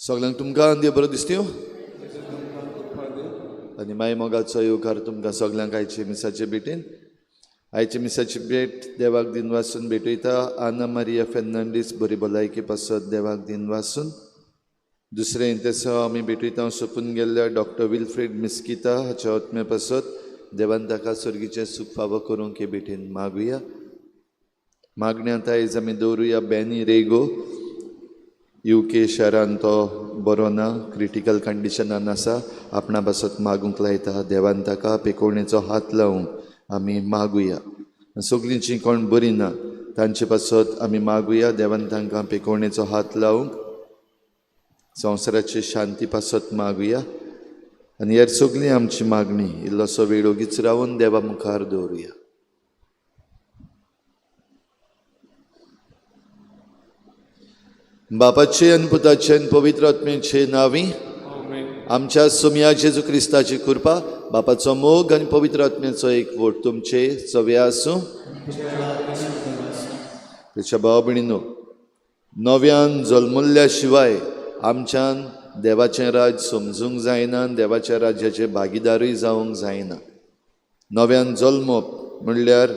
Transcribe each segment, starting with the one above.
सगल्यांक तुमकां देव बरो दिसत्यो आनी माय मोगाचो येवकार तुमकां सगल्यांक आयचे मिसाचे भेटीन. आयचे मिसाची भेट देवाक दिनवासून भेटयता आना मारिया फेर्नांडीस बरी भलायकी पासत देवाक दिनवासून. दुसरें तेसो आमी भेटयता सोंपून गेल्ल्या डॉक्टर विल्फ्रेड मिस्किता हाच्या आत्म्या पासत देवान ताका सर्गीचें सूख फावो करूंक हे भेटीन मागुया. मागण्यांत आयज आमी दवरुया बेनी रेगो, UK शारान तो बरो ना, क्रिटिकल कंडिशनान आसा, आपणा पासत मागूंक लायता. देवान ताका पेकोवणेचो हात लावंक आमी मागुया. सगलीं जीं कोण बरी ना तांचे पासत आमी मागुया, देवान तांकां पेकोवणेचो हात लावंक. संवसाराची शांती पासत मागुया आनी हेर सगळीं आमची मागणी इल्लोसो वेळ ओगीच रावन देवा मुखार दवरुया. बापाचे आनी पुताचे आनी पवित्र आत्म्याचे नांवी आमच्या सोमया जेजू क्रिस्ताची कृपा, बापाचो मोग आनी पवित्र आत्म्याचो एकवट तुमचे सवे आसूं. ताच्या भाव भयणीनो, नव्यान जल्मल्ल्या शिवाय आमच्यान देवाचें राज समजूंक जायना, देवाच्या राज्याचे भागीदारूय जावंक जायना. नव्यान जल्मप म्हणल्यार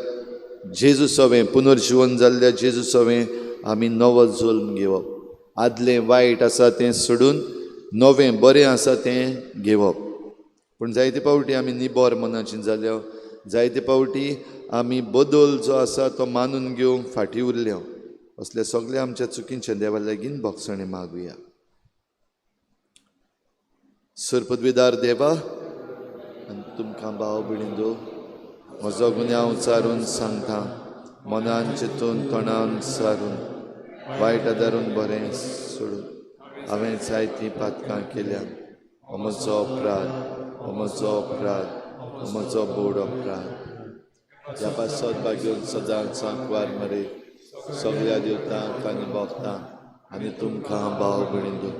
जेजू सवें पुनर्जिवन जाल्ल्या जेजू सवें आमी नवो जल्म घेवप. आदलें वायट आसा तें सोडून नवें बरें आसा तें घेवप. पूण जायते पावटी आमी निबर मनाची जाल्या, जायते पावटी आमी बदल जो आसा तो मानून घेवंक फाटीं उरल्या. असले सगळे आमच्या चुकींचे देवा लागीं भोगसणें मागुया. सरपदवीदार देवा, आनी तुमकां भाव भयणींनो म्हजो गुन्यांव चारून सांगता, मनान चिंतून तोंडान सारून वायट आदारून बरें सोडून हांवें जायतीं पातकां केल्यात. हो म्हजो अपराध, हो म्हजो अपराध, हो म्हजो बोड अपराध. ह्या पासत भाग्योन सदांच सांकवार मरे सगळ्या देवतांक आनी भक्तांक आनी तुमकां भाव भयणींनो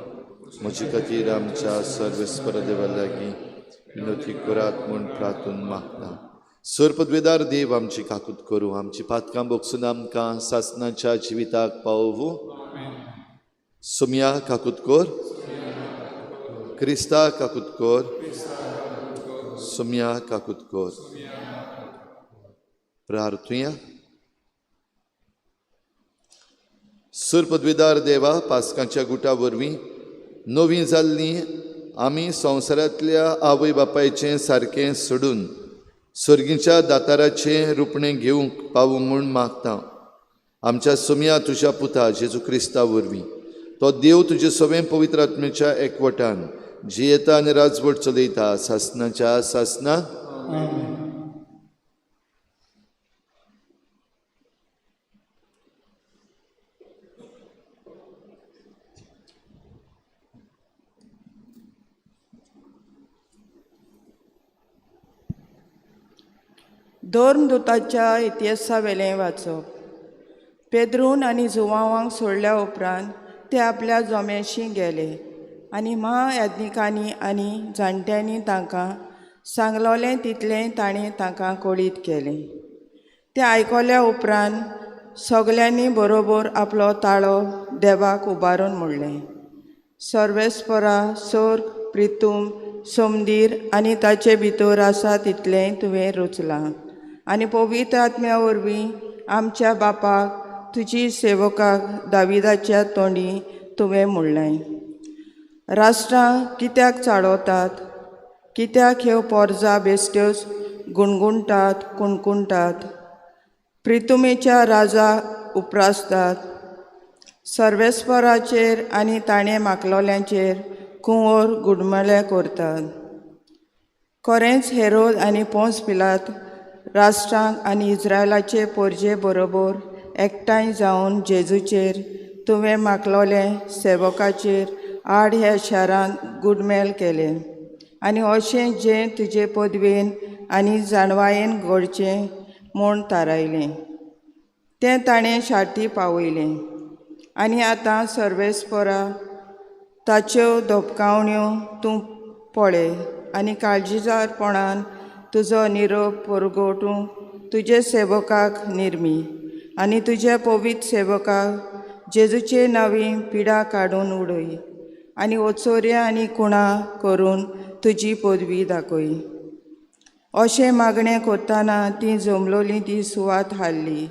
म्हजे खातीर आमच्या सर्वेस्पर देवा लागीं विनोती करात म्हूण प्रार्थून मागता. सरपदवेदार देव आमची काकूत करूं, आमची पातकां बोगसून आमकां सासनाच्या जिविताक पावोवूं. सोमया काकूत कर, क्रिस्ता काकूत कर, सोमया काकूत कर. प्रार्थुया. सरपदवेदार देवा, पासकांच्या गुटा वरवीं नवीं जाल्लीं आमी संवसारांतल्या आवय बापायचें सारकें सोडून सर्गीच्या दाताराचें रुपणें घेवंक पावूं म्हूण मागता. आमच्या सोमया तुज्या पुता जेजू क्रिस्ता वरवीं तो देव तुजे सवें पवित्र आत्म्याच्या एकवटान जियेता आनी राजवट चलयता सासनाच्या सासना. धर्मदूताच्या इतिहासावेलें वाचप. पेद्रून आनी जुवांवांक सोडल्या उपरांत ते आपल्या जोम्याशी गेले आनी म्हायाज्ञिकांनी आनी जाणट्यांनी तांकां सांगलोलें तितलें ताणें तांकां कळीत केलें. तें आयकल्या उपरांत सगल्यांनी बरोबर आपलो ताळो देवाक उबारून म्हणलें, सर्वेस्परा, सोर्ग, प्रितूम, सोमदीर आनी ताचे भितर आसा तितलें तुवें रचलां आनी पवित्र आत्म्या वरवीं आमच्या बापाक तुजी सेवकाक दाविदाच्या तोंडी तुवें म्हणलें, राष्ट्रां कित्याक चाळवतात, कित्याक ह्यो पोरजा बेश्ट्योच गुणगुणटात कुणकुणटात, प्रितुमेच्या राजा उप्रासतात, सर्वेस्पराचेर आनी ताणें माकलोल्यांचेर कुंवर गुडमले करतात. खरेंच हेरोद आनी पोंस पिलात राष्ट्रांक आनी इस्रायलाचे पोरजे बरोबर एकठांय जावन जेजूचेर तुवें माकलोले सेवकाचेर आड ह्या शारांत गुडमेल केलें आनी अशें जें तुजे पदवेन आनी जाणवायेन घडचें म्हूण थारायलें तें ताणें शाटी पावयलें. आनी आतां सर्वेस्परा ताच्यो धपकावण्यो तूं पळय आनी काळजीदारपणान तुजो निरोप परगटूंक तुजे सेवकाक निर्मी आनी तुज्या पवित्र सेवकाक जेजूचे नांवी पिडा काडून उडय आनी ओचोऱ्या आनी कुणां करून तुजी पदवी दाखय. अशें मागणें करतना ती जमलोली ती सुवात हाडली.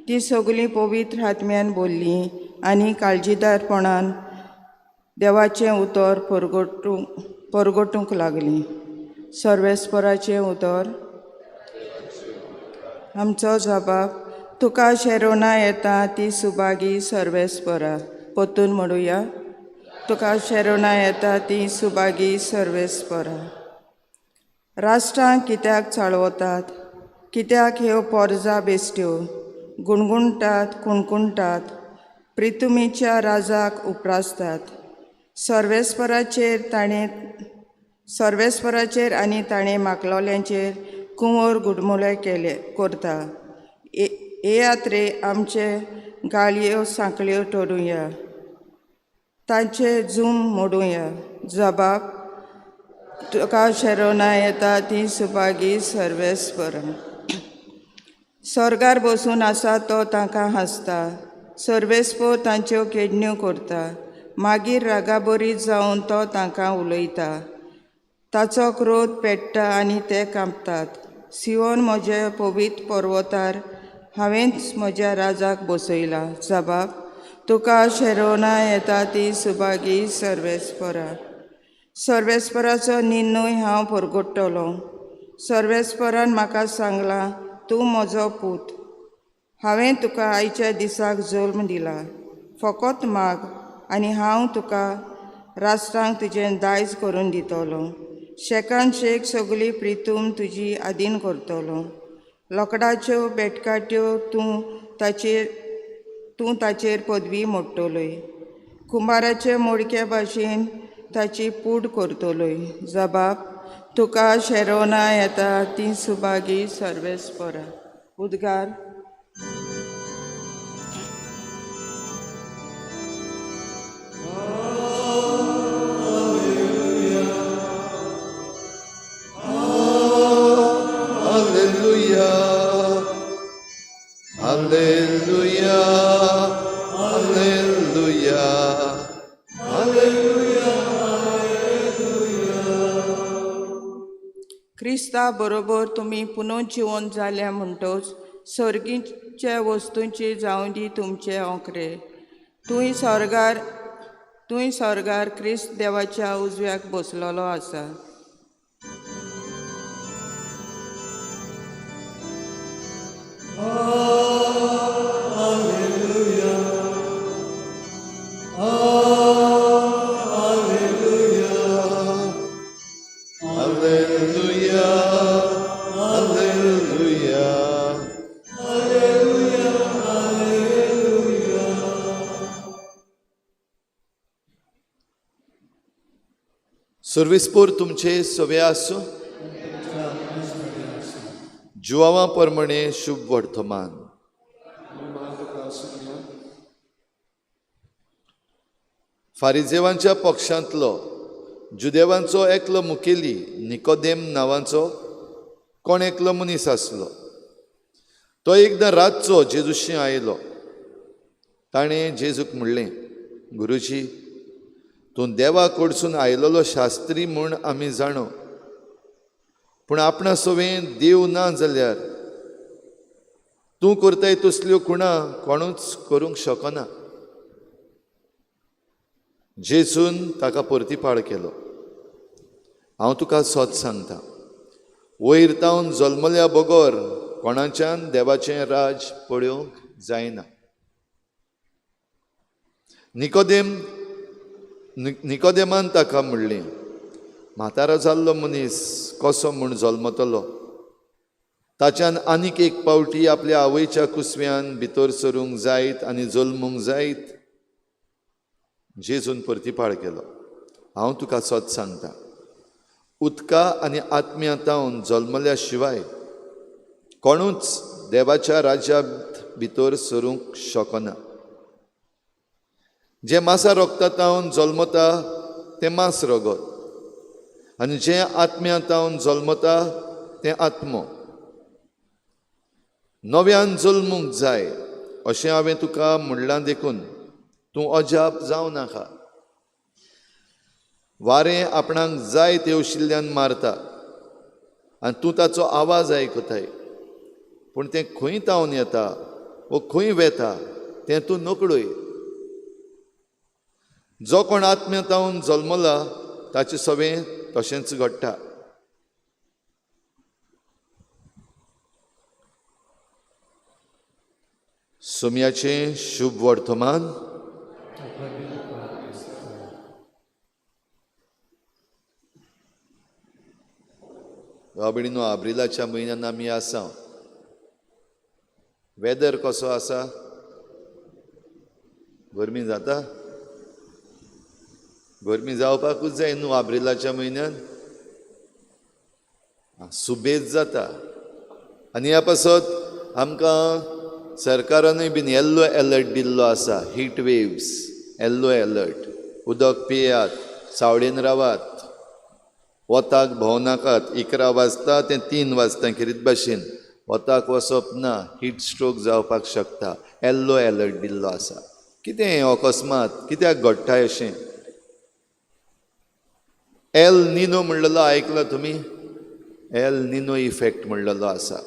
ती सगळीं पवित्र आत्म्यान बोल्लीं आनी काळजीदारपणान देवाचें उतर परगटूंक लागलीं. सर्वेस्पराचें उतर. आमचो जबाब तुका शेरोना येता ती सुभागी सर्वेस्परा. परतून म्हणुया, तुका शेरोना येता ती सुभागी सर्वेस्परा. राष्ट्रां कित्याक चाळवतात, कित्याक ह्यो पोरजा बेश्ट्यो गुणगुणटात कुणकुणटात, प्रितुमीच्या राजाक उप्रासतात. सर्वेस्पराचेर आनी ताणें माकलोल्यांचेर कुंवर गुडमुले केले करता. येयात रे आमचे गाळयो सांकळ्यो तोडुया, तांचे जूम मोडुया. जबाब तुका शेरोना येता ती सुभागी सर्वेस्पर. स्वर्गार बसून आसा तो तांकां हांसता, सर्वेस्पर तांच्यो केडण्यो करता. मागीर रागाबरीत जावन तो तांकां उलयता, ताचो क्रोध पेट्टा आनी ते कांपतात. सियोन म्हजे पवित्र पर्वतार हांवेंच म्हज्या राजाक बसयला. जबाब तुका शेरोना येता ती सुभागी सर्वेस्परा. सर्वेस्पराचो निर्णय हांव परगट्टलो. सर्वेस्परान म्हाका सांगलां, तूं म्हजो पूत, हांवें तुका आयच्या दिसाक जल्म दिला. फकत माग आनी हांव तुका राष्ट्रांक तुजें दायज करून दितलो. शेकान शेक सगळी प्रितूम तुजी आदीन करतलो. लोकडाच्यो बेटकाट्यो तूं ताचेर पदवी मोडटलोय, कुंबाराचे मोडके भाशेन ताची पूड करतलोय. जबाब तुका शेरोना येता ती सुभागी सर्वेस्परा. उद्गार. Alleluia, Alleluia, Alleluia, Alleluia. क्रिस्ता बरोबर तुमी पुनर्जिवन जाल्या म्हणटच सर्गीच्या वस्तूंची जावं दी तुमचे ओंकरे. तूंय स्वर्गार क्रिस्त देवाच्या उजव्याक बसलेलो आसा. Alleluia, Alleluia, Alleluia, Alleluia, Alleluia, Alleluia. सर्वेस्पोर तुमचे सवे आसूं. जुवावा परमणे शुभ वर्तमान. फारिजेवांच्या पक्षांतलो जुदेवांचो एकलो मुखेली निकोदेम नांवाचो कोण एकलो मनीस आसलो. तो एकदां रातचो जेजूशी आयलो. ताणें जेजूक म्हणलें, गुरुजी, तूं देवा कडसून आयलेलो शास्त्री म्हूण आमी जाणो, पूण आपणा सवें देव ना जाल्यार तूं करताय तसल्यो खुणा कोणूच करूंक शकना. जेजून ताका परतीपाळ केलो, हांव तुका सत सांगता, वयर तावन जल्मल्या बगर कोणाच्यान देवाचें राज पळोवंक जायना. निकोदेमान ताका म्हणलें, म्हातारो जाल्लो मनीस कसो म्हूण जल्मतलो? ताच्यान आनीक एक पावटी आपल्या आवयच्या कुसव्यान भितर सरूंक जायत आनी जल्मूंक जायत? जेजून परतीपाळ केलो, हांव तुका सत सांगता, उदका आनी आत्म्या तावन जल्मल्या शिवाय कोणूच देवाच्या राज्यांत भितर सरूंक शकना. जें मासा रोगता तावन जल्मता तें मांस रगत, आनी जें आत्म्या तावन जल्मता तें आत्मो. नव्यान जल्मूंक जाय अशें हांवें तुका म्हणलां देखून तूं अजाप जावं नाका. वारें आपणाक जाय तेवशिल्ल्यान मारता आनी तूं ताचो आवाज आयकताय, पूण तें खंय तावन येता वो खंय वेता तें तूं नकळय. जो कोण आत्म्या तावन जल्मला ताचें सगळें तशेंच घडटा. सोम्याचें शुभ वर्तमान. भाव भयणीनो, आब्रिलाच्या म्हयन्यान आमी आसा. वेदर कसो आसा? गरमी जाता? गरमी जावपाकूच जाय न्हू आब्रिलाच्या म्हयन्यान, सुबेज जाता. आनी ह्या पासत आमकां सरकारानूय बीन येल्लो एलर्ट दिल्लो आसा, हीट वेव्स येल्लो एलर्ट. उदक पियात, सावळेन रावात, वताक भोंवनाकात. 11 वाजता तें 3 वाजता खेरीत भाशेन वताक वचप ना, हीट स्ट्रोक जावपाक शकता. येल्लो एलर्ट दिल्लो आसा. कितें हें अकस्मात कित्याक घडटा अशें? एल निनो म्हणलेलो आयकला तुमी? एल निनो इफेक्ट म्हणलेलो आसा.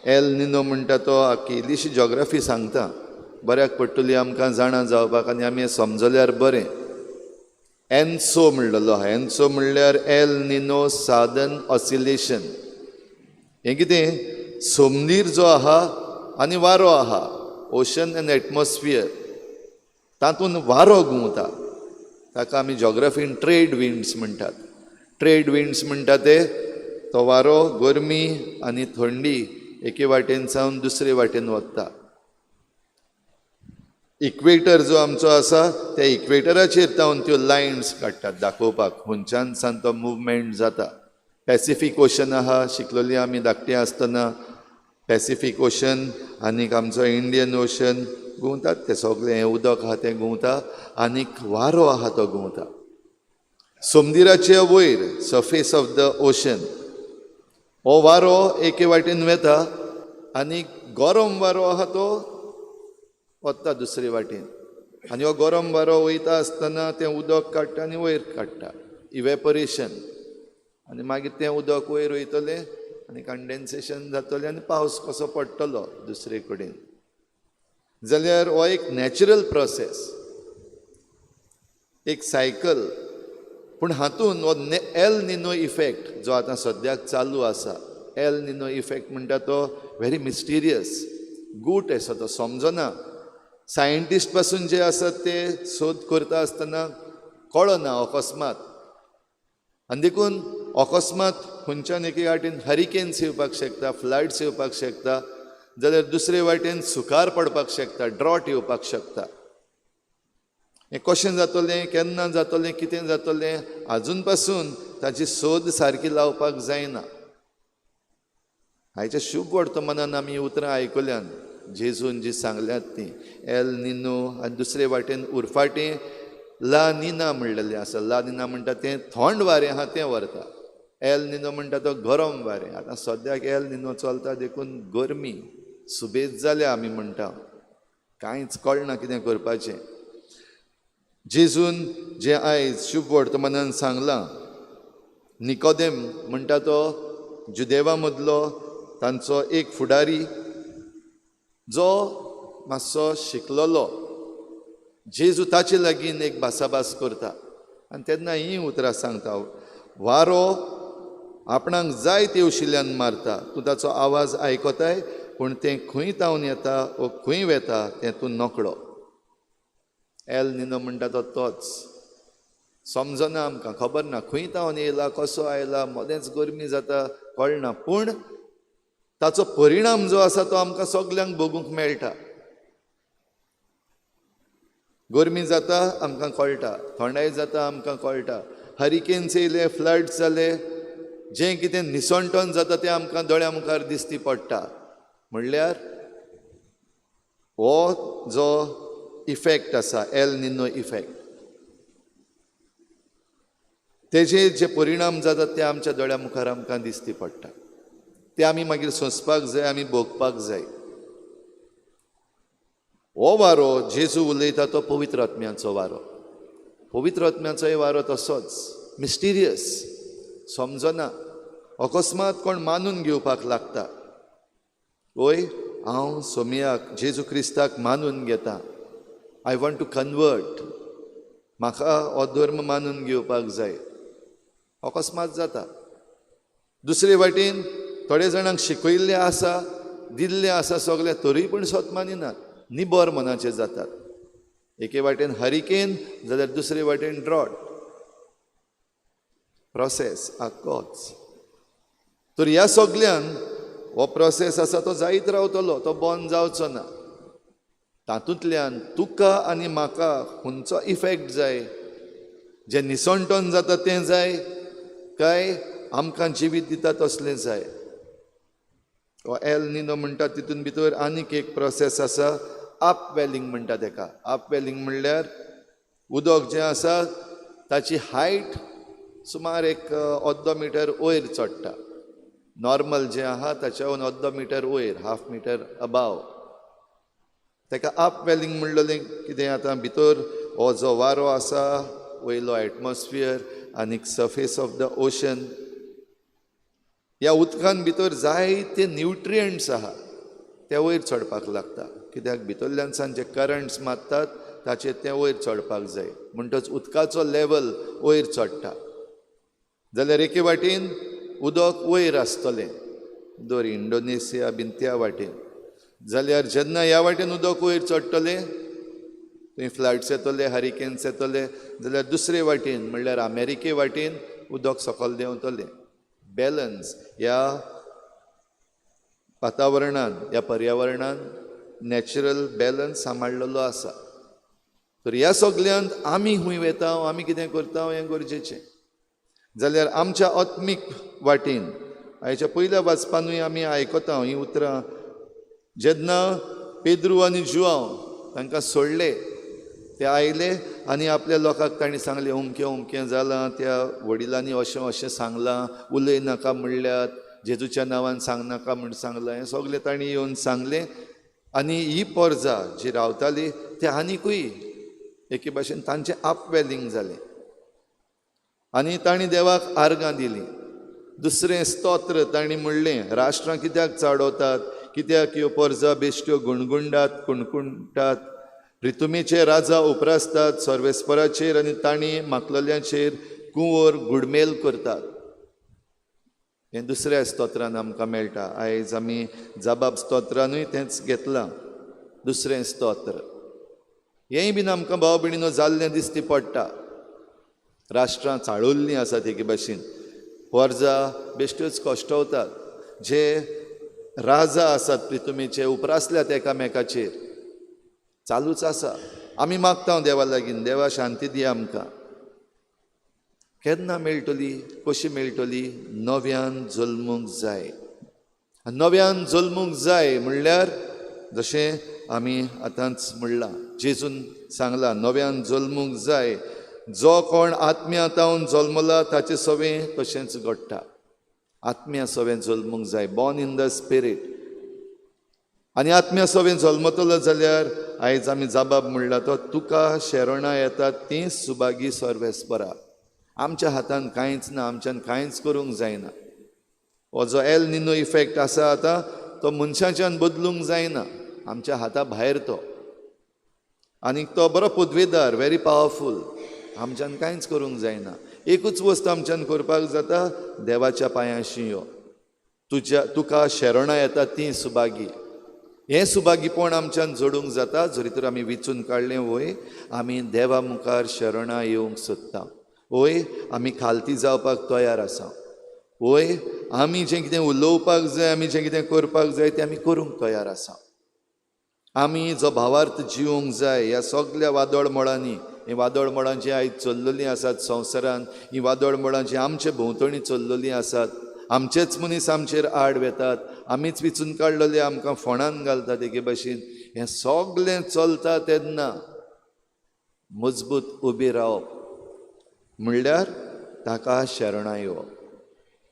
एल निनो म्हणटा तो आख्खी इल्लीशी जॉग्राफी सांगता, बऱ्याक पडटली आमकां जाणा जावपाक आनी आमी समजल्यार बरें. एनसो म्हणलेलो आहा. एनसो म्हणल्यार एल निनो सादन ऑसिलेशन. हें कितें? सोमनीर जो आहा आनी वारो आहा, ओशन एंड एटमॉस्फियर, तातूंत वारो घुंवता. ताका आमी जॉग्राफीन ट्रेड विंड्स म्हणटात. ट्रेड विंड्स म्हणटा ते तो वारो गरमी आनी थंडी एके वाटेन सावन दुसरे वाटेन वता. इक्वेटर जो आमचो आसा त्या इक्वेटराचेर तावन त्यो लायन्स काडटात दाखोवपाक खंयच्यान सान तो मुवमेंट जाता. पॅसिफीक ओशन आहा, शिकलोली आमी धाकटी आसतना. पॅसिफीक ओशन आनीक आमचो इंडियन ओशन घुंवतात ते सगळें. हें उदक आहा तें घुंवता आनीक वारो आहा तो घुंवता. समुद्राचे वयर सरफेस ऑफ the ocean हो वारो एके वाटेन वेता आनी गरम वारो आहा तो वता दुसरे वाटेन. आनी हो गरम वारो वयता आसतना तें उदक काडटा आनी वयर काडटा, इवेपोरेशन. आनी मागीर तें उदक वयर वयतलें आनी कंडेन्सेशन जातलें आनी पावस कसो पडटलो दुसरे कडेन. जाल्यार हो एक नॅचरल प्रोसेस, एक सायकल. पूण हातून हो एल निनो इफेक्ट जो आतां सद्याक चालू आसा, एल निनो इफेक्ट म्हणटा तो व्हेरी मिस्टिरियस, गूट आसा तो, समजना. सायंटिस्ट पासून जे आसात ते सोद करता आसतना कळना अकस्मात. आनी देखून अकस्मात खंयच्यान एके वाटेन हरिकेन्स येवपाक शकता, फ्लड्स येवपाक शकता, जाल्यार दुसरे वाटेन सुकार पडपाक शकता, ड्रॉट येवपाक शकता. हें कशें जातलें, केन्ना जातलें, कितें जातलें, आजून पासून ताची सोद सारकी लावपाक जायना. आयच्या शुभ वर्तमानान आमी उतरां आयकल्यान जेजून जी सांगल्यात ती एल निनो आनी दुसरे वाटेन उरफाटें ला निना म्हणलेलें आसा. ला निना म्हणटा तें थंड वारें आहा तें व्हरता. एल निनो म्हणटा तो गरम वारें. आतां सद्याक एल निनो चलता देखून गरमी सुबेज जाल्या आमी म्हणटा, कांयच कळना कितें करपाचें. जेजून जें आयज शुभ वर्तमानान सांगलां, निकोदेम म्हणटा तो जुदेवा मदलो तांचो एक फुडारी जो मातसो शिकलोलो, जेजू ताचे लागीं एक भासाभास करता आनी तेन्ना हीं उतरां सांगता, वारो आपणाक जाय तेवशिल्ल्यान मारता, तूं ताचो आवाज आयकताय पूण तें खंय तावन येता वो खंय वेता तें तूं नकळो. एल निनो म्हणटा तो तोच, समजना आमकां, खबर ना खंय तावन येयला, कसो आयला, मदेंच गरमी जाता, कळना. पूण ताचो परिणाम जो आसा तो आमकां सगल्यांक भोगूंक मेळटा. गरमी जाता आमकां कळटा, थंडाय जाता आमकां कळटा, हरिकेन्स येयले, फ्लड्स जाले, जें कितें निसणटण जाता तें आमकां दोळ्या मुखार दिसती पडटा. म्हणल्यार हो जो इफेक्ट आसा एल निनो इफेक्ट, तेजे जे परिणाम जातात ते आमच्या दोळ्या मुखार आमकां दिसती पडटा. ते आमी मागीर सोंसपाक जाय, आमी भोगपाक जाय. हो वारो जेजू उलयता तो पवित्र आत्म्याचो वारो. पवित्र आत्म्याचोय वारो तसोच मिस्टिरियस, समजना, अकस्मात कोण मानून घेवपाक लागता. वय हांव सोमयाक जेजू क्रिस्ताक मानून घेता, I want to convert, म्हाका हो धर्म मानून घेवपाक जाय, अकस्मात जाता. दुसरे वाटेन थोडे जाणांक शिकयल्लें आसा, दिल्लें आसा सगळें, तरूय पूण स्वत मानिनात, निबर मनाचे जातात. एके वाटेन हरिकेन जाल्यार दुसरे वाटेन ड्रॉट, प्रोसेस आक्कोच. तर ह्या सगल्यान हो प्रोसेस आसा तो जायत रावतलो, तो बंद जावचो ना. तातूंतल्यान तुका आनी म्हाका खंयचो इफेक्ट जाय, जें निसणटन जाता तें जाय काय आमकां जिवीत दिता तसलें जाय. हो एल निनो म्हणटा तितून भितर आनीक एक प्रोसेस आसा, अपवेलिंग म्हणटा तेका. अपवेलिंग म्हणल्यार उदक जें आसा ताची हायट सुमार एक अर्दो मिटर वयर चडटा, नॉर्मल जें आहा ताच्याहून अर्दो मिटर वयर, हाफ मिटर अबाव. ताका अपवेलिंग म्हणलेलें कितें, आतां भितर हो जो वारो आसा वयलो एटमॉस्फियर आनीक सर्फेस ऑफ the ocean, ह्या उदकान भितर जायते न्युट्रियंट्स आहा ते वयर चडपाक लागता. कित्याक भितरल्यान सान जे करंट्स मारतात ताचेर ते वयर चडपाक जाय, म्हणटच उदकाचो लेवल वयर चडटा. जाल्यार एके वाटेन उदक वयर आसतलें दर इंडोनेशिया बीन त्या वाटेन, जाल्यार जेन्ना ह्या वाटेन उदक वयर चडटलें थंय फ्लड्स येतले, हरिकेन्स येतले, जाल्यार दुसरे वाटेन म्हणल्यार अमेरिके वाटेन उदक सकयल देंवतलें. बॅलन्स ह्या वातावरणान, ह्या पर्यावरणान नॅचरल बॅलन्स सांबाळलेलो आसा. तर ह्या सगल्यांत आमी खंय वेता, आमी कितें करता हें गरजेचें. जाल्यार आमच्या आत्मीक वाटेन आयच्या पयल्या वाचपानूय आमी आयकता हीं उतरां, जेन्ना पेद्रू आनी जुआंव तांकां सोडले, ते आयले आनी आपल्या लोकांक तांणी सांगलें अमकें अमकें जालां, त्या वडिलांनी अशें अशें सांगलां, उलय नाका म्हणल्यात, जेजूच्या नांवान सांगनाका म्हूण सांगलां, हें सगळें तांणी येवन सांगलें. आनी ही पोरजा जी रावताली ते आनिकूय एके भाशेन तांचें अपवेलिंग जालें आनी तांणी देवाक आर्गां दिलीं. दुसरें स्तोत्र तांणी म्हणलें, राष्ट्रां कित्याक चाडवतात, कित्याक ह्यो पोरजा बेश्ट्यो गुणगुंडात कुणकुणटात, प्रितुमेचे राजा उपरासतात सर्वेस्पराचेर आनी तांणी माकलल्यांचेर कुंवर गुडमेल करतात. हें दुसऱ्या स्तोत्रान आमकां मेळटा. आयज आमी जबाब स्तोत्रानूय तेंच घेतलां, दुसरें स्तोत्र. हेंय बीन आमकां भाव भयणीनो जाल्लें दिसती पडटा. राष्ट्रां चाळवल्लीं आसात एके भाशेन, पोरजा बेश्ट्योच कश्टवतात, जे राजा आसात प्रितुमेचे उपरासल्यात एकामेकाचेर, चालूच आसा. आमी मागता देवा लागीं, देवा शांती दी आमकां. केन्ना मेळटली, कशी मेळटली? नव्यान जल्मूंक जाय. नव्यान जल्मूंक जाय म्हणल्यार जशें आमी आतांच म्हणलां, जेजून सांगलां नव्यान जल्मूंक जाय. जो कोण आत्म्या तावन जल्मला ताचें सवें तशेंच घडटा. आत्म्या सवें जल्मूंक जाय, बॉर्न इन the spirit. आनी आत्म्या सवें जल्मतलो जाल्यार आयज आमी जबाब म्हणला तो, तुका शेरणां येतात तीं सुभागी सर्वेस्परा. आमच्या हातान कांयच ना, आमच्यान कांयच करूंक जायना. हो जो एल निनो इफेक्ट आसा आतां तो मनशाच्यान बदलूंक जायना, आमच्या हाता भायर तो. आनीक तो बरो पदवेदार, व्हेरी पावरफूल, आमच्यान कांयच करूंक जायना. एकूच वस्त आमच्यान करपाक जाता, देवाच्या पांयांशी यो, तुज्या तुका शेरणां येतात तीं सुभागी. हें सुभागीपण आमच्यान जोडूंक जाता जरी तर आमी विचून काडलें वय आमी देवा मुखार शरणां येवंक सोदता, वय आमी खालती जावपाक तयार आसा, वय आमी जें कितें उलोवपाक जाय, आमी जें कितें करपाक जाय तें आमी करूंक तयार आसा. आमी जो भावार्थ जिवंक जाय ह्या सगल्या वादळ मळांनी, हीं वादळ मळां जीं आयज चल्लेलीं आसात संवसारान, हीं वादळ मळां जीं आमचे भोंवतणी चल्लेलीं आसात, आमचेच मनीस आमचेर आड वेतात, आमीच विचून काडलेले आमकां फोणान घालतात एके भाशेन. हें सगलें चलता तेन्ना मजबूत उबी रावप म्हणल्यार ताका शरणां येवप.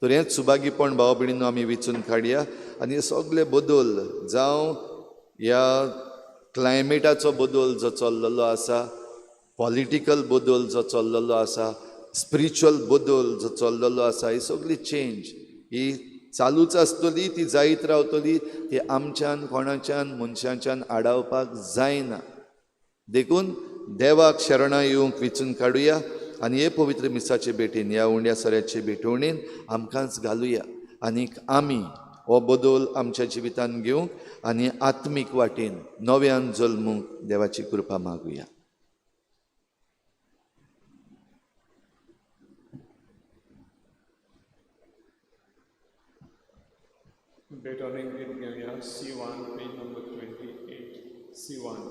तर हेंच सुभागीपण भाव भयणीनो आमी विचून काडया आनी हे सगले बदल, जावं ह्या क्लायमेटाचो बदल जो चल्लेलो आसा, पॉलिटिकल बदल जो चल्लेलो आसा, स्पिरिच्युअल बदल जो चल्लेलो आसा, ही सगळी चेंज ही चालूच आसतली, ती जायत रावतली, ती आमच्यान कोणाच्यान मनशाच्यान आडावपाक जायना. देखून देवाक शरणां येवंक विचून काडुया आनी हे पवित्र मिसाचे भेटीन, ह्या उंड्या सोऱ्याचे भेटवणीन आमकांच घालुया आनीक आमी हो बदल आमच्या जिवितान घेवंक आनी आत्मीक वाटेन नव्यान जल्मूंक देवाची कृपा मागुया. भेटवणीक गीत घेवया C1 page number 28 C1.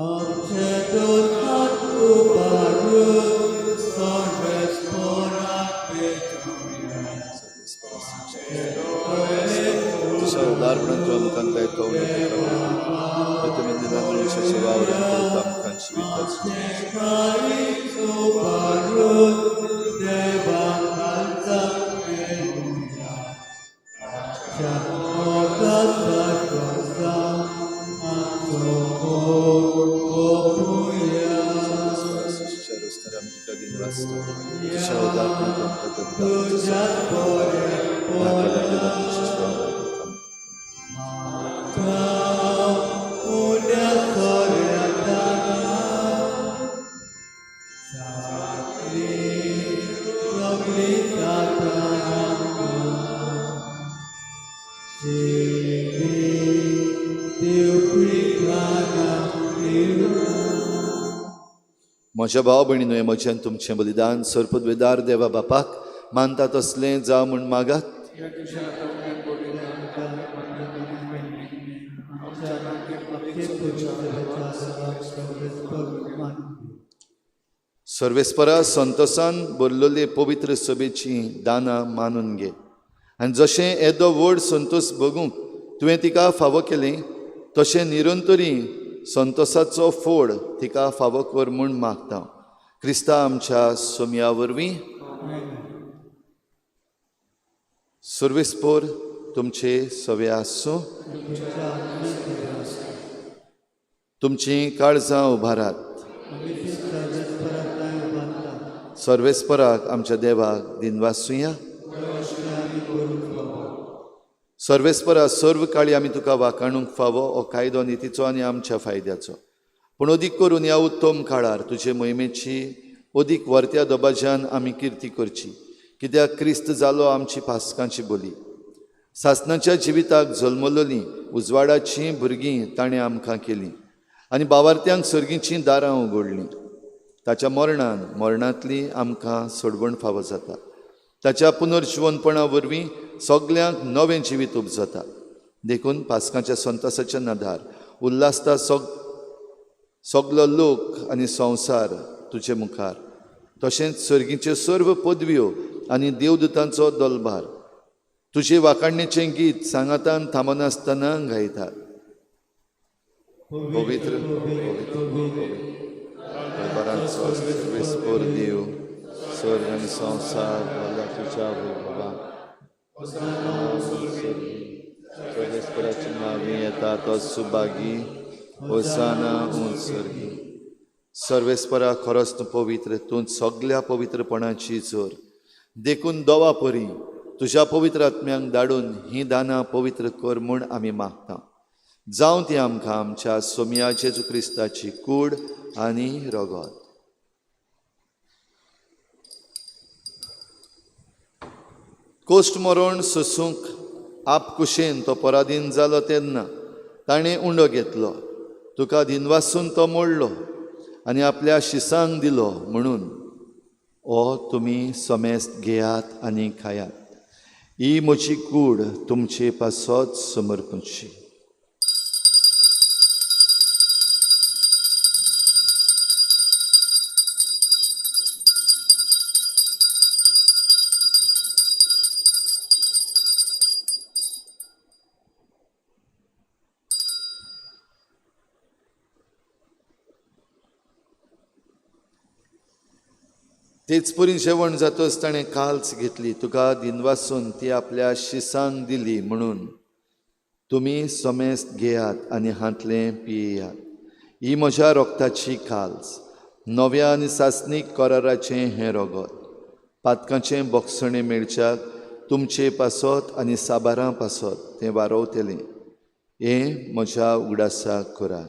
आमचे दोन हात उबारून सर्वेस्पराक भेटोवया. तुज्या उदारपणान तूं आमकां दायतो तुवें दिला मनशाच्या वावरान तूं आमकां शिविताच. काळीज उबारून देवाक काळजाक मेळुया. ताच्या मोगाचा श्वासान आमचो मोग ओंपुया. रस्त्यार आमी तुका दिनवासता. तुज्या उदारपणान तूं आमकां दत्ता. तुज्याच बरें उण्या सोऱ्या दानां जातली सगळी जाता आमकां. शिरी दिवपी दानां दिवया. म्हज्या भाव भयणीनो, हें म्हजें आनी तुमचें बलिदान सर्पद्वेदार देवा बापाक मानता तसलें जावं म्हूण मागात. ह्या तुज्या हातांतल्यान बलिदान आमच्या सर्वेस्परा संतोसान भरलेले पवित्र सभेची दानां मानून घे आनी जशें येदो व्हड संतोस भोगूंक तुवें तिका फावो केलें तशें निरंतरी संतोसाचो फोड तिका फावो कर म्हूण मागता. क्रिस्ता आमच्या सोमया वरवीं. सर्वेस्पोर तुमचे सवे आसूं. तुमचीं काळजां उबारात. सर्वेस्पराक आमच्या देवाक दिनवासुया. सर्वेस्परा सर्व काळी आमी तुका वाखाणूंक फावो हो कायदो नितीचो आनी आमच्या फायद्याचो, पूण अदीक करून ह्या उत्तम काळार तुजे मोहिमेची अदीक वर्त्या दबाज्यान आमी किर्ती करची, कित्याक क्रिस्त जालो आमची पासकांची बोली. सासणाच्या जिविताक जल्मलोलीं उजवाडाचीं भुरगीं ताणें आमकां केलीं आनी बावार्थ्यांक सर्गीचीं दारां उगडलीं. ताच्या मरणान मरणांतली आमकां सोडवण फावो जाता. ताच्या पुनर्जिवनपणा वरवीं सगल्यांक नवें जिवीत उपजता. देखून पासकांच्या संतोसाच्या नदार उल्हासता सगलो लोक आनी संवसार तुजे मुखार, तशेंच सर्गीच्यो सर्व पदव्यो आनी देवदूतांचो दलभार तुजे वाखाणणेचें गीत सांगातान थांबनासतना गायतात. पवित्र पवित्र पवित्र सर्वेस्पोर देव, स्वर्ग आनी संवसार भरला तुज्या वैभवान. सर्वेस्पराच्या नांवी येता तो सुभागी, होसाना उंच सर्गी. सर्वेस्परा खरोच तूं पवित्र, तूं सगल्या पवित्रपणाची जोर. देखून दोवा परी तुज्या पवित्र आत्म्यांक धाडून हीं दानां पवित्र कर म्हूण आमी मागता. जावं ती आमकां आमच्या सोमया जेजू क्रिस्ताची कूड आनी रगत. कोश्ट मरण सोसूंक आपकुशेन तो पराधीन जालो तेन्ना ताणें उंडो घेतलो, तुका दिनवासून तो मोडलो आनी आपल्या शिसांक दिलो म्हणून ओ तुमी समेस्त घेयात आनी खायात, ही म्हजी कूड तुमचे पासत समर्पणची. तेच परी जेवण जातच ताणें काल्स घेतली, तुका दिनवासून ती आपल्या शिसांक दिली म्हणून तुमी समेस्त घेयात आनी हांतलें पियेयात. ही म्हज्या रोगताची काल्स, नव्या आनी सासणीक कराराचें हें रगत. पातकांचें बोगसणें मेळच्याक तुमचे पासत आनी साबारां पासत तें वारोवतलें. हें म्हज्या उगडासाक करात.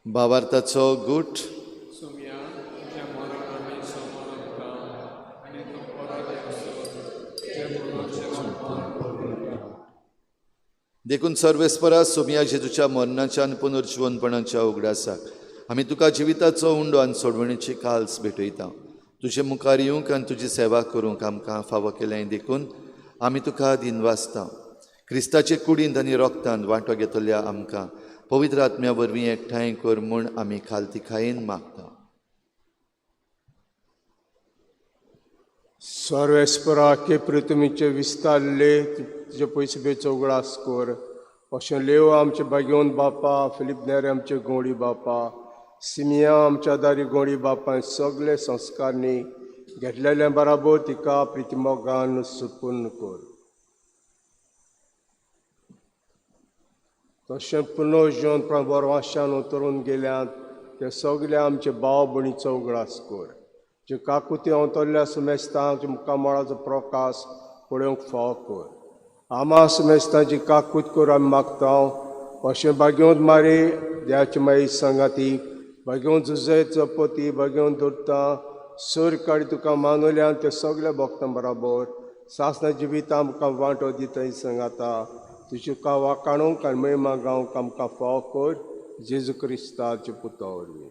भावार्थाचो गूट. सोमया तुज्या मरण आमी सोमता आनी तूं परत येवचो तुज्या मरणाचें. देखून सर्वेस्परा सोमया जेजूच्या मरणाच्या आनी पुनर्जिवनपणाच्या उगडासाक आमी तुका जिविताचो उंडो आनी सोडवणेची काल्स भेटयता. तुजे मुखार येवंक आनी तुजी सेवा करूंक आमकां फावो केलें देखून आमी तुका दिनवासता. क्रिस्ताचे कुडींत आनी रोगतांत वांटो घेतल्या आमकां पवित्र आत्म्या वरवीं एकठांय कर म्हूण आमी खालतिकायेन मागता. सर्वेस्परा के पृथ्वीचे विस्तारले तुजे पयशे बेचो उगडास कर. अशें लेव आमचे भाग्योन बापा, फिलीप नेरे आमचे गोडी बापा, सिमिया आमच्या दारी गोडी बापा, सगळे संस्कारनी घेतलेल्या बराबर तिका प्रितिमोगान सुपूर्ण कर. तशें पुनर्जीवन बरवाशान उतरून गेल्यात ते सगळे आमचे भाव भयणीचो उगडास कर. जे काकुती अंतरल्या सुमेस्तांक मुखामळाचो प्रकाश पळोवंक फावो कर. आमा सुमेस्तांची काकूत कर आमी मागता. अशें भाग्योंत मारी देवाची माई सांगाती भाग्योंत जुजय चपती भाग्योंत दवरता सर काडी तुका मानवल्यान ते सगळे भक्तां बराबर सासना जिविता आमकां वांटो दिता सांगाता. तुजी वाकाणूंक आनी महिमा गावंक आमकां फावो कर जेजू क्रिस्ताचे पुता वरवीं.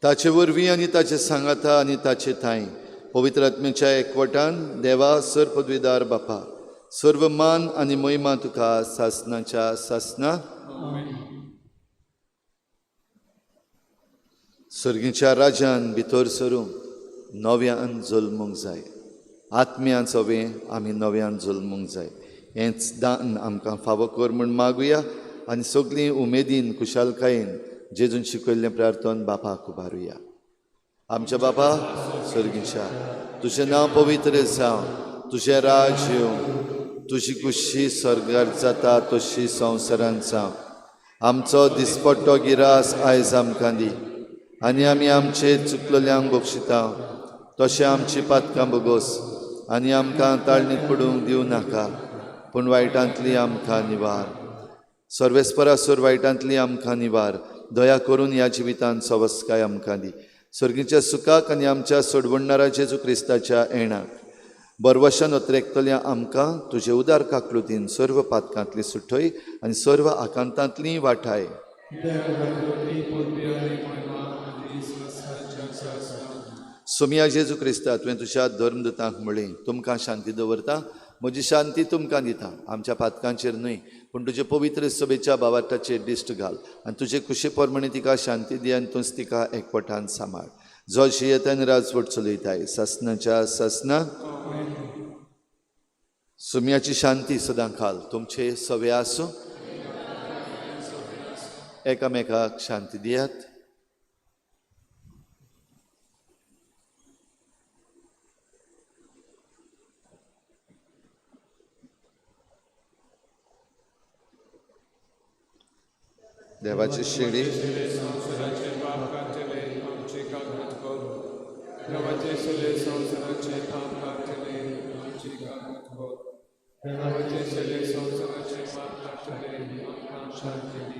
ताचे वरवीं आनी ताचे सांगाता आनी ताचे थांय पवित्र आत्म्याच्या एकवटान देवा सर पदवीदार बापा सर्व मान आनी महिमा तुका सासनाच्या सासना. सर्गीच्या राजान भितर सरूंक नव्यान जल्मूंक जाय. आत्म्यान सवें आमी नव्यान जल्मूंक जाय. हेंच दान आमकां फावो कर म्हूण मागुया आनी सगळीं उमेदीन खुशालकायेन जेजून शिकयल्लें प्रार्थन बापाक उबारुया. आमच्या बापा सर्गीच्या, तुजें नांव पवित्र जावं, तुजें राज येवं, तुजी कुशी स्वर्गार जाता तशी संवसारांत जावं. आमचो दिसपट्टो गिरास आयज आमकां दी आनी आमी आमचे चुकलेल्यांक बक्षिता तशें आमची पातकां बोगोस आनी आमकां ताळणीत पडूंक दिवं नाका, पूण वायटांतली आमकां निवार. सर्वेस्परा सोर वायटांतली आमकां निवार. दया करून ह्या जिवितांत सवस्काय आमकां दी. सर्गीच्या सुखाक आनी आमच्या सोडवणणारा जेजू क्रिस्ताच्या येणाक बरवशान अत्रेकतल्या आमकां तुजे उदार काकलुतीन सर्व पातकांतली सुठय आनी सर्व आकांतांतली वाठाय. सोमया जेजू क्रिस्ता, तुवें तुज्या धर्मदूतांक म्हणलें, तुमकां शांती दवरता, म्हजी शांती तुमकां दिता. आमच्या पातकांचेर न्हय पूण तुजे पवित्र सभेच्या भावार्थाचेर दिश्ट घाल आनी तुजे खुशे प्रमाणे तिका शांती दी आनी तूंच तिका एकवटान सांबाळ. जो शियेतान राजवट चलयताय सासनाच्या सासना. सुम्याची शांती सदां खाल तुमचे सवे आसूं. एकामेकाक शांती दियात. देवाची शिडी संवसाराचे पाप काडटले आमचे कागद कर. देवाचे शिले संवसाराचे पाप काडटले आमची कागद कर. देवाचे शिले संवसाराचे पाप काडटले आमकां शांती दी.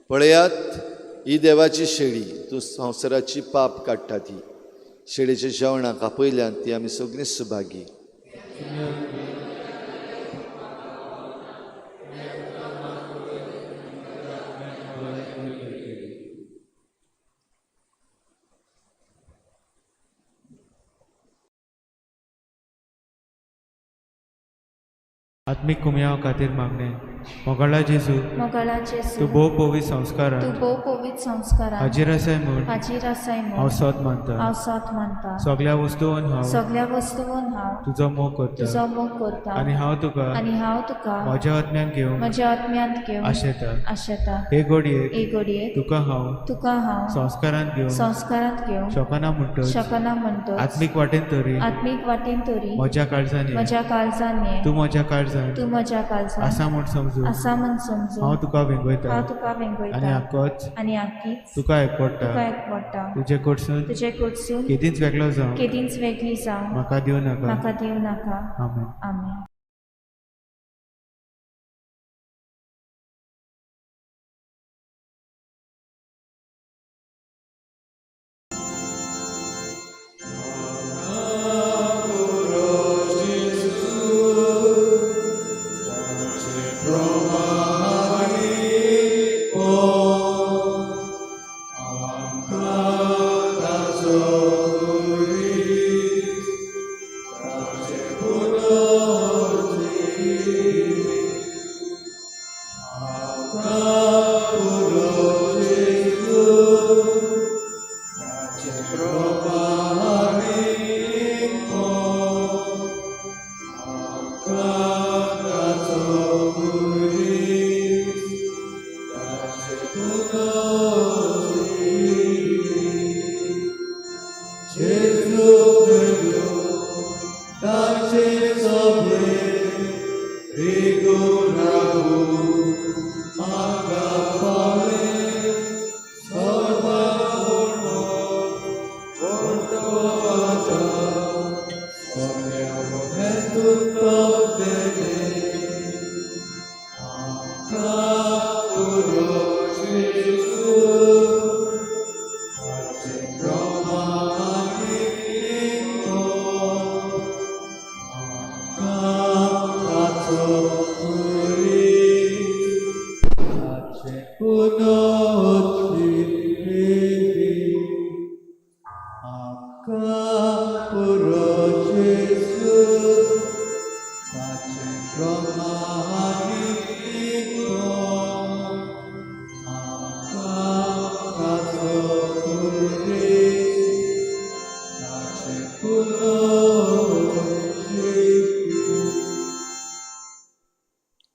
पळयात ही देवाची शेळी, तूं संवसाराची पाप काडटा. ती शेळीच्या जेवणाक आपयल्यान ती आमी सगळीं सुभागी. आत्मीक कुमयाव खातीर मागणें. मोगाळा जेजू, मोगाळा जेजू, तूं भोव पवित्र संस्कारान तूं भोव पवित्र संस्कारान हाजीर आसाय म्हूण हाजीर आसाय हांव म्हूण सोद मानता. हांव सोद मानता. सगल्या वस्तून हांव सगल्या वस्तून हांव तुजो मोग करता तुजो मोग करता आनी हांव तुका आनी हांव तुका म्हज्या आत्म्यान घेवंक म्हज्या आत्म्यांत घेवन आशेता. आशेता. हे घडयेक हे घडयेक तुका हांव तुका हांव संस्कारांत घेवंक संस्कारांत घेवंक शकना म्हणटच शकना म्हणटच आत्मीक वाटेन तरी आत्मीक वाटेन तरी म्हज्या काळजान ये. म्हज्या काळजान ये. तूं म्हज्या काळजान तूं म्हज्या काळजान आसा म्हूण समजून आसा म्हूण समजून हांव तुका वेंगयता हांव तुका आनी वेंगयता आकोच आनी आकीच तुका एकवडटा. तुका एकवडटा. तुजे कडसून तुजे कडसून केदींच वेगळो जावं केदींच वेगळी जावं म्हाका दिवं नाका. म्हाका दिवं नाका. आमेन. आमेन.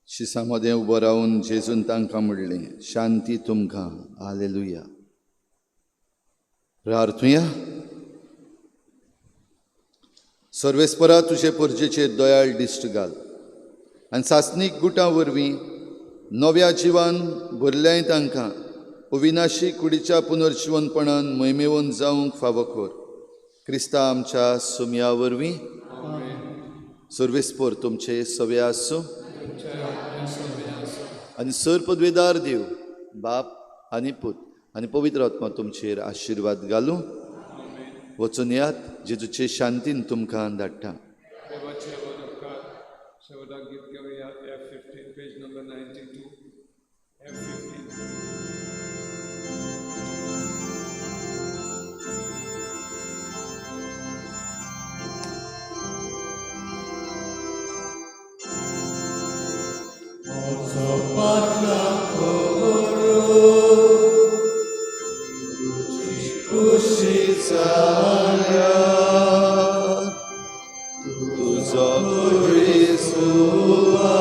शिसा मदें उबो रावन जेजून तांकां म्हणलें, शांती तुमकां. हालेलुया. प्रार्थुया. सर्वेस्परा, तुजे परजेचेर दयाळ दिश्ट घाल आनी सासणीक गुटां वरवीं नव्या जिवान भरल्याय तांकां अविनाशी कुडीच्या पुनर्जिवनपणान मैमेवन जावंक फावो कर. क्रिस्ता आमच्या सुमया वरवीं. सर्वेस्पर तुमचे सवे आसूं आनी सर पदवेदार देव बाप आनी पूत आनी पवित्र आत्मा तुमचेर आशिर्वाद घालूं. वचून यात, जेजूचे शांतीन तुमकां धाडटा. देवाचे उपकार. शेवटाक गीत घेवया F15 page number 92 F15. तुजो क्रिस्तुवा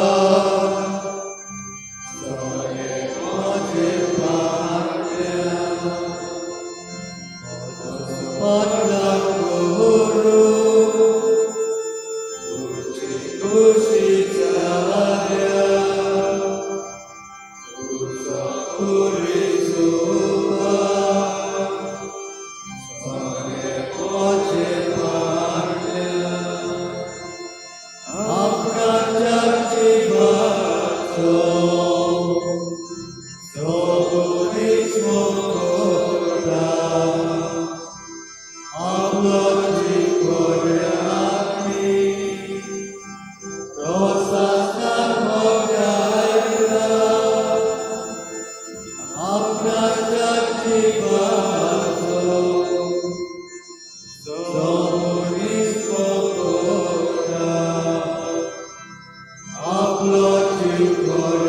दुकर.